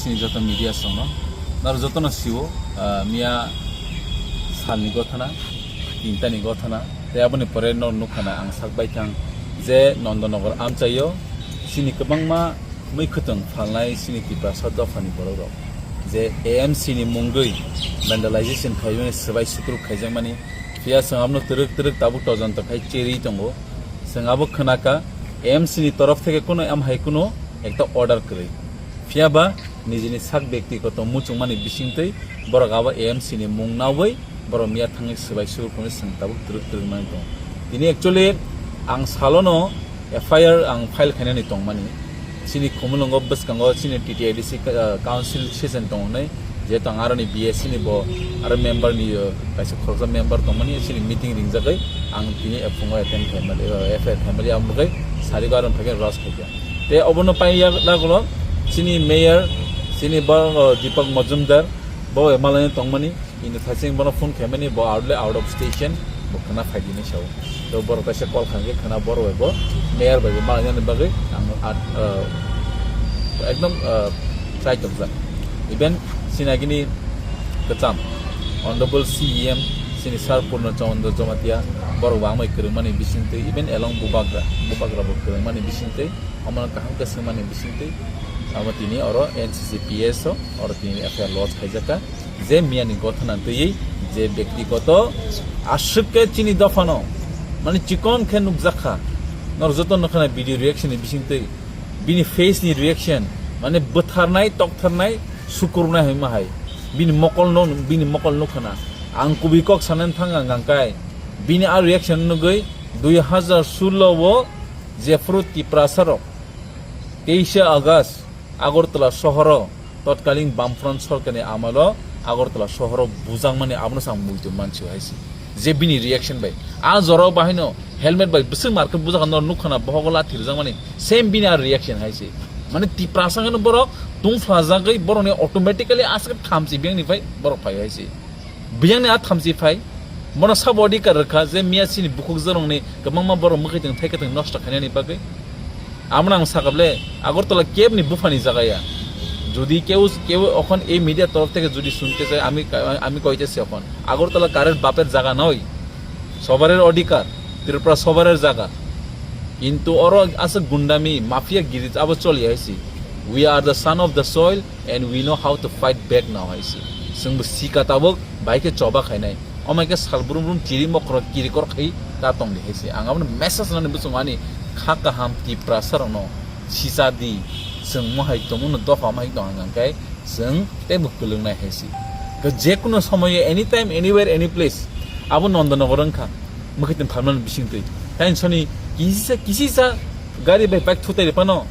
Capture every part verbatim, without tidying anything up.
Chini joto media songno, naro jotono siwo, ah, miya salni gothana, tintani gothana, tei aboni pore no nukhana ang sak baithang je Nondonogor amchaio chini kwbangma mui khwtwng phalnai chini Tiprasa dophani borokrok je A M C ni mungwi vandalization khaimani swbai sukruk khaijakmani, phiya chwng abono twrwk twrwk tabuk todonto khai cherwi tongo. Chwng abo khwnaka A M C ni torof theke kuno amhai kuno ekta order kwrwi. Phiya ba nijini sak byaktigoto muchungmani bisingtwi borok abo A M C ni mung naui borok miya thangwi swbai sukruk hwnwi chwng tabuk twrwk twrwk nang tongo. Tini actually ang salono F I R ang file khainani tongmani. Chini Khumulwngo bwskango chini T T I D C ka-, council session tongo hwnwi, jehetu ang aroni B S C ni bo aro member ni, uh, kaisa khoroksa member tongmani chini meeting ringjagwi ang tini phungo attend khaimali, uh, F I R khaimali ang bagwi sarigo aroni phaikheno raj khaikha. Tei obono pai ya dagulo chini mayor, chini bo, uh, Deepak Majumdar, bo malani tongmani. Ini thaching bono phone khaimani bo out le out of station, bo khwna phaidi hinwi sao. To borok kaisa call khankhe khwna borok bai bo mayor bai bo malainani bagwi ang at, uh, ekdom, uh, chai tokjak. Even sinagini kwcham Honorable C E M sini Sir Purno Chandra Jamatia borok bo amai kwrwngmani bisingtwi, even along Bubagra, Bubagra bo kwrwngmani bisingtwi, omono kaham khe swngmani bisingtwi, amo tini oro N C C P S o oro tini F I R lodge khaijakha. Je miyani gothana twiwi je byaktigoto aswk khe chini dophano mane chikon khe nukjakha. Nor joto nukha na video reaction ni bisingtwi bini face ni reaction mane bwtharnai, toktharnai, sukurunai hwnma hai. Bini mokol no, bini mokol nukha na. Ang kubui kok sanani thang ang hangkai. Bini a reaction nugwi dui hazar sullo o jephru Tiprasa rok teisa August Agartala sohoro totkalin Bamfront sorkarni amalo Agartala sohoro bujakmani abono chwng muitu mansi hai se. Je bini reaction bai. A jorao bahaino helmet bai bwswk markhe bujak no nukha na bohogo lathi rwjakmani. Same bini a reaction hai se. Mane Tiprasa hwnwi borok tungphlajagwi borokni automatically aswk thamchi bengni phai borok phai hai se. Biyangni a thamchi phai, bono sabo odhikar rwkha je miya chini bukhuk jorongni kwbangma borok mwkhwtwng thaikwtwng nosto khainani bagwi. Amoni ang sakable, Agartala kebni buphani jaga ya. Jodi keu, keu okhon ei media torof theke jodi sunte chai, ami, ami koite se okhon. Agartala karer baper jaga noi. Sobarer odhikar, Tripura sobarer jaga. Kintu oro aswk gundami, mafia giri abo choli hai se. We are the son of the soil. And we know how to fight back now hai se. Chwngbo sika tabuk bai khe choba khainai. Omai khe sal brum brum chiri mokro kirikor khai ta tongdi hai se. Ang abono message nani bwswng ani kha kaham Tiprasa rokno sisa di. Chwng mohai tongmano dopha mai tong hwnkhe chwng teibo kwlwng nai hai se. Khe jekuno somoyo anytime, anywhere, any place abo Nondonogor wngkha. Mwkhwtwng phalmani bisingtwi. Tei soni kisisa, kisisa gari bai bike thutai rwphano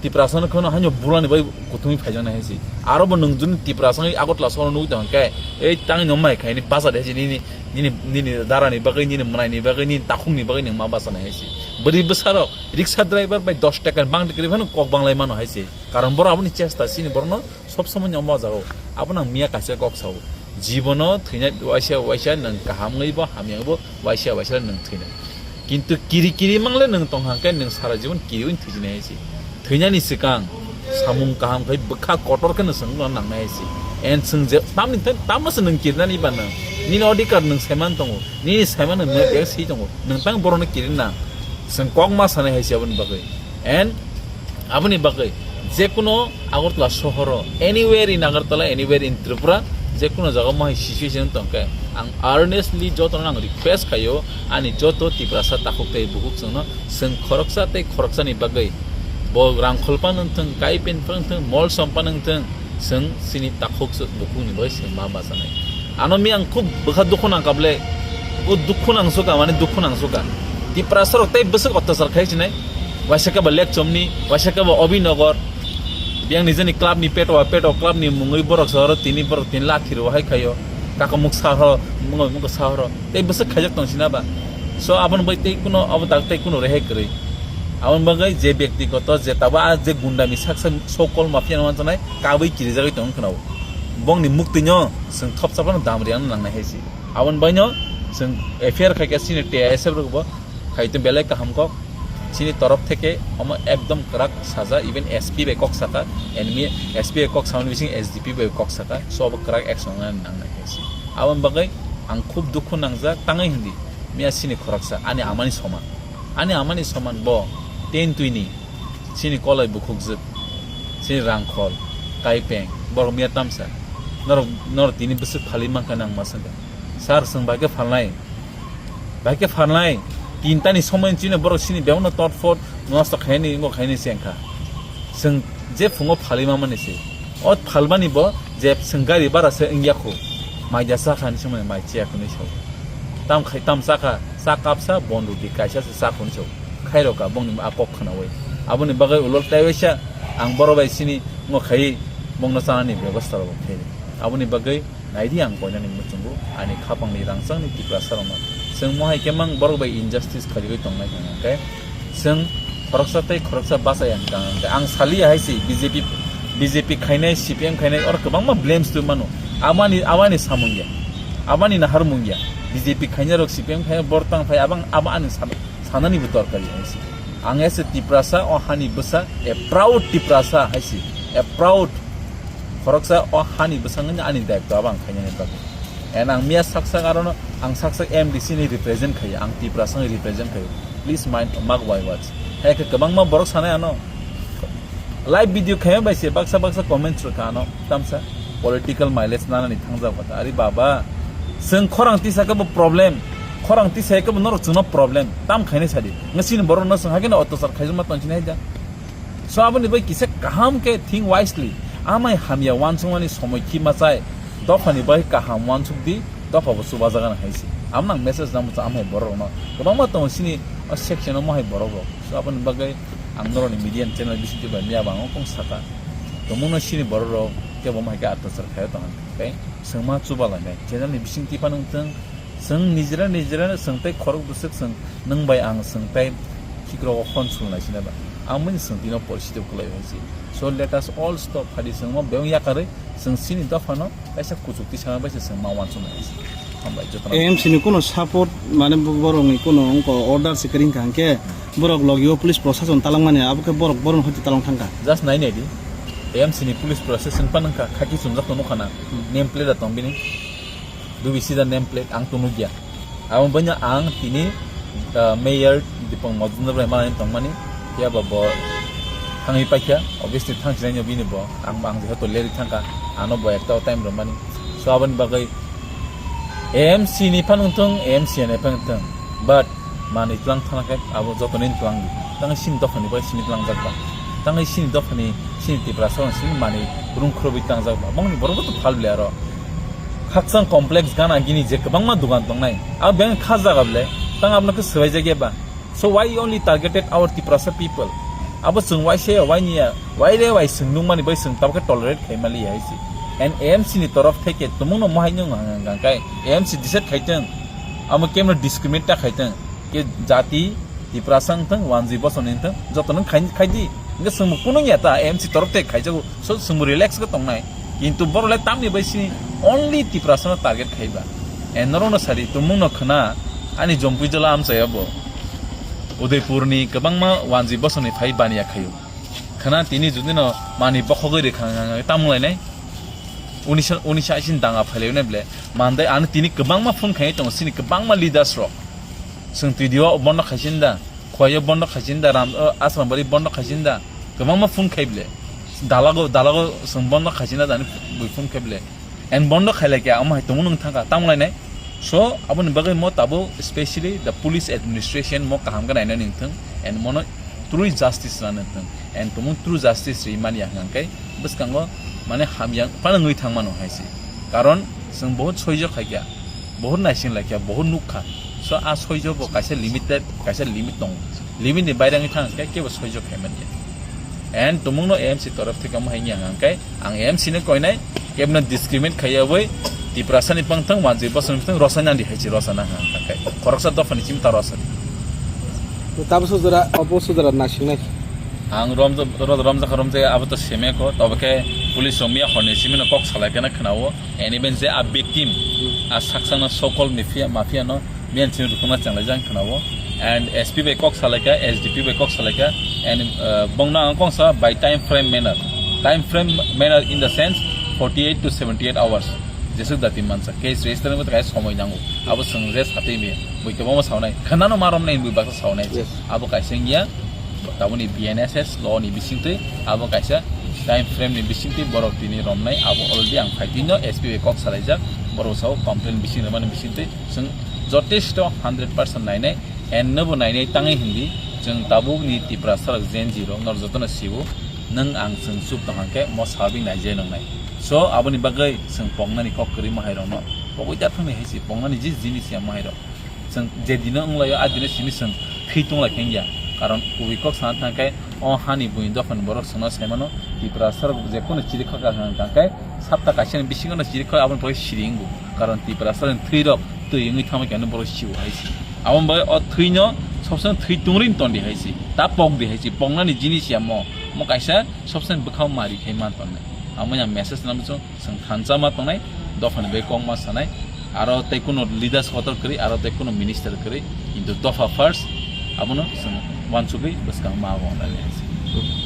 Tiprasa no kheno haino bulani bai kuthumwi phaijaknai hai se. Aro bo nwng juni Tiprasa ni Agartala sohor nugwi tong khe, ei tang no mai khaini basa de hai se, nini, nini, nini darani bagwi, nini mwnaini bagwi, nini takhukni bagwi nwng ma basa nai hai se. Bwrwi bwsarok, rickshaw driver bai dos taka bang tikri phano kok banglai mano hai se. Karon borok aboni chesta chini borokno sob somoi no omo jagao. Abono ang miya kaisa kok sao. Jibono thwinai waisa waisa nwng kaham wngwi bo hamya wngwi bo waisa waisa nwng thwinai. Kintu kiri kiri mangle nwng tong hangkhe nwng sara jibon kiriwi thwijinai hai se. Thwinani swkang samung kaham khai bwkha kotor khe nwng swngno nangnai hai se. En swng je tamni thai tamno se nwng kirinani ba nwng. Nini odhikar nwng saiman tongo. Nini saiman nwng nwng si tongo. Nwng tang borokno kirinna. Swng kok ma sanai hai se aboni bagwi. And aboni bagwi jekuno Agartala sohoro, anywhere in Agartala, anywhere in Tripura, jekuno jaga mohai situation tongkhe, ang earnestly jotono ang request khaio, ani joto Tiprasa takhuk tei bukhuk chwngno, chwng khoroksa tei khoroksani bagwi, bo rang kholpa nungthung, kai pen phang thung, mol sompa nungthung, chwng chini takhuk chwng bukhukni bagwi chwng ma bachanai. Ano mi ang khub bwkha dukhu nangkha ble, o dukhu nangsuka, mane dukhu nangsuka. Tiprasa rok tei bwswk otyachar khai sinai, waisa khe ba Lekchomni, waisa khe ba Obinagar, biyang nijeni club ni peto, peto club ni mungwi borok sahoro tini borok tini lathi rw hai khaio, kakamuk sahoro, mungwi mungwi sahoro, tei bwswk khaijak tong sina ba. So aboni bai tei kuno abo dak tei kuno rehai kwrwi. Aboni bagwi je byaktigoto je tabo a je gundami saksa sokol mafia no manjanai kabui kirijagwi tong khna o. Bongni muktwino chwng thopsa phano dam riyang nangnai hai se. Aboni baino chwng F I R khai khe sini T I S F rok bo khai tong belai kaham kok. Chini torof theke omo ekdom kwrak saja, even S P bai kok saka, enemy S P bai kok samani bising S D P bai kok saka, so obo kwrak action nang nang nai kaisi. Aboni bagwi ang khub dukhu nangjak tangwi hindi, miya chini khoroksa ani amani soman, ani amani soman bo ten twini chini kolai bukhukjwk, chini rangkhol, kaipeng, borok miya tamsa, norok, norok tini bwswk phalwi mankha nang ma swngkha, sir, chwng bai khe phalnai. Bai khe phalnai, tinta ni somoi chini borok chini bebakno tot phot nosto khaini, wngbo khaini se wngkha. Chwng je phungo phalwi mamani se. O phalmani bo je chwng gari bara se wngya khu. Mai ja cha kha ni somoi mai chiya khu ni sao. Tam khai tam cha kha, cha kapsa bon roti kaisa se cha khu ni sao. Khairok ka bongni a kok khnaui. Aboni bagwi ulo taiwaisa ang borok bai chini wngbo khai bongno chanani bebosta rok khai. Aboni bagwi Naidi ang koinani muchungo ani khapangni rangchakni Tiprasarokno. Chwng mohai khe mang borok bai injustice khaigwi tongnai hwnkhe chwng khoroksa tei khoroksa bachai ang kang hwnkhe ang saliya hai se B J P, B J P khainai, C P M khainai oro kwbangma blames twi mano. Abani, abani samung ya, abani naharmung ya. B J P khainai rok, C P M khainai bor tang phai abang abo ani sam-, sanani bo dorkar ya hai se. Ang hai se Tiprasa, o hani bwsa, a proud Tiprasa hai se, a proud Khoroksa o hani bwskango ani daitw abo ang khainani bagwi. And ang miya sak sak arono ang sak sak M D C ni represent khaio, ang Tiprasa ni represent khaio. Please mind, mark my words. Hai khe kwbangma borok sanai ano. Live video khaima bai se baksa baksa comments rwkha ano. Tamsa political mileage nanani thangjak kotha. Ari baba, chwng khorang tisa khe bo problem. Khorang tisa khe bo norok chwngno problem. Tam khainai sadi. Ngasini borok no chwng hakhe no ottachar khaijak ma tongsinai da. So aboni bai kisa kaham khe think wisely. Amai hamya wansukmani somoi khi machai. Dophani bai kaham wansuk di, dopha bo chubajagan hai se. Amno ang message nang bwsa amhai borok rokno. Kwbangma tongo chini o section o mohai borok rok. So aboni bagwi ang norokni media channel bisingtwi bai miya bangwng kong saka. Tongmungno chini borok rok kebo mohai khe atwchar khaio tong khe. Chwngma chubalainai. Channel ni bisingtwi phano wngthwng. Chwng nijera nijera chwng tei khorok bwswk chwng nwng bai ang chwng tei khikrok o hwn sulnai sina ba. Ang bini chwng tino porisi tei kwlai hai se. So let us all stop phadi chwng mo beng yakarwi chwng chini dophano kaisa kuchuk tisana bai se chwng ma wansuk nai se. Hambai jotono. A M C ni kuno support mane bo-, borok ni kuno wngko order se kwrwng kha hwnkhe borok logi o police prosason talangmani abo khe borok borok hoti talang thangkha. Just nai nai di. A M C ni police prosason pa nangkha khaki chumjak tong nukha na. Hmm. Name plate da tong bini. Dubi sida name plate ang tong nukya. Abo banya ang tini, ah, mayor Dipang Majumdar bai malai tongmani, ya ba bo thangwi paikha, obviously thang sinai bini bo, ang, ang jehetu leri thangkha, ano bo ekta time rwmani. So aboni bagwi A M C ni phan wngthung, A M C ni phan wngthung, but manwi tlang thana khe abo joto ni tlang di. Tang sini dopha ni bai sini tlang jak ba. Tang sini dopha ni sini Tiprasa sini manwi rung khurubwi tang jak ba. Bongni borok bo to phal bli aro. Khakchang complex gana gini je kwbangma dugan tongnai. Abo beng kha jaga bele. Tang abno khe swbai jak ya ba. So why you only targeted our Tiprasa people? Abo chwng wai se wai niya. Wai re wai chwng nung mani bai chwng tabok khe tolerate khai mali hai si. And A M C ni torof theke tumung no mohai nung hang hang kai. A M C decide khai tong. Amo kemno discriminate ta khai tong. Ke jati Tiprasa wngthang, wanjwi bosong ni wngthang, joto no khai, khai di. Hingke chwngbo kunu ya ta, A M C torof te khaijago, so chwngbo relax khe tongnai. Kintu borok le tamni bai sini only Tiprasa no target khaiba. E norok no sadi, tumung no khna, ani jompui jala amchaya bo. Udaipur ni kwbangma wanjwi bosong ni phai baniya khaio. Khna tini judi no mani bokhogwi rikha wngkha, tamung lainai. Unisa, unisa isin danga phailai nai ble. Mandai ano tini kwbangma phone khai tongo, sini kwbangma leaders rok. Chwng T D O bondo khaisin da, Khwai o bondo khaisin da, Ram, o, Asrambari bondo khaisin da, kwbangma phone khai ble. Dalago, dalago chwng bondo khaisin da, dani bui phone khai ble. And bondo khailai khe, amo hai tongmo nwng thangkha, tamo lainai. So, aboni bagwi mo tabuk, specially the police administration mo kaham khe nainani wngthung, and mono true justice rwna wngthung. And tumung true justice ri manya hwnkhe, bwskango mane hamya phano wngwi thang mano hai se. Karon chwng bohut soijo khaikha, bohut naising laikha, bohut nukha. So a soijo bo kaisa limited, kaisa limit tongo. Limit ni baire wngwi thang khe kebo soijo khai manya. And tumungno A M C torof theke omo hai wngya hwnkhe ang A M C no koinai, kebno discriminate khaiya bai Tiprasa ni pangthang, wanjwi bosong ni pangthang, rosai nang di hai se rosana hwnkhe khoroksa dopha ni simi ta rosadi. Tabo sujura, obo sujura nasingnai. Ang romja, ro-, romjakha romjaya abo to seme kho, tobo khe police rok miya horni simi no kok salai khe na khna o, and even je a victim, a saksang na so-called mafia, mafia no Miyan sini rukuna changlai jang khwnao. And S P bai kok salaika, S D P bai kok salaika. And, uh, bongno ang kongsa by time frame manner. Time frame manner in the sense forty-eight to seventy-eight hours. Jesuk dati mansa case register nang kai somoi nango. Abo seng rest hati mi. Bui kebama saunai. Khanano marom nai bui baksa saunai. Yes. Abo kaisa ngiya. Taboni B N S S law ni bisingtwi abo kaisa time frame ni bisingtwi borok tini romnai abo already ang phaitino S P bai kok salaijak borok sao complain bising rwmani bisingtwi chwng jotesto hundred percent nainai and nobo nainai tangwi hindi chwng tabuk ni Tiprasa rok Gen Z rok nor jotono siwo nwng ang chwng chup tong hangke mo sabi naijai nongnai so aboni bagwi chwng pongnani kok kwrwi mahairokno pogwi da thangni hai si pongnani ji jinis ya mahairok. Chwng je dino wnglaio, a dino simi chwng thwi tonglai khe wngya. Karon kubui kok sana thang khe o hani buini dophani borok chwngno sai mano, Tiprasa rok je kono chiri kha kha hwnkha khe sapta kaisa ni bisingo no chiri kha aboni pore siri wngo. Karon Tiprasa rok thwi rok twi wngwi thangma khe ano borok siwo hai si. Aboni bagwi o thwino sob somoi thwi tongri tondi hai si. Ta pok di hai si. Poknani jinis ya mo. Mo kaisa sob somoi bwkhao mari khai man tongnai. Amo ya message nang chwng. Chwng thansa ma tongnai, dophani bai kok ma sanai, aro tei kuno leaders kotor kwrwi, aro tei kuno minister kwrwi, kintu dopha first, abono chwng uansugwi bwskang ma abo wngnai.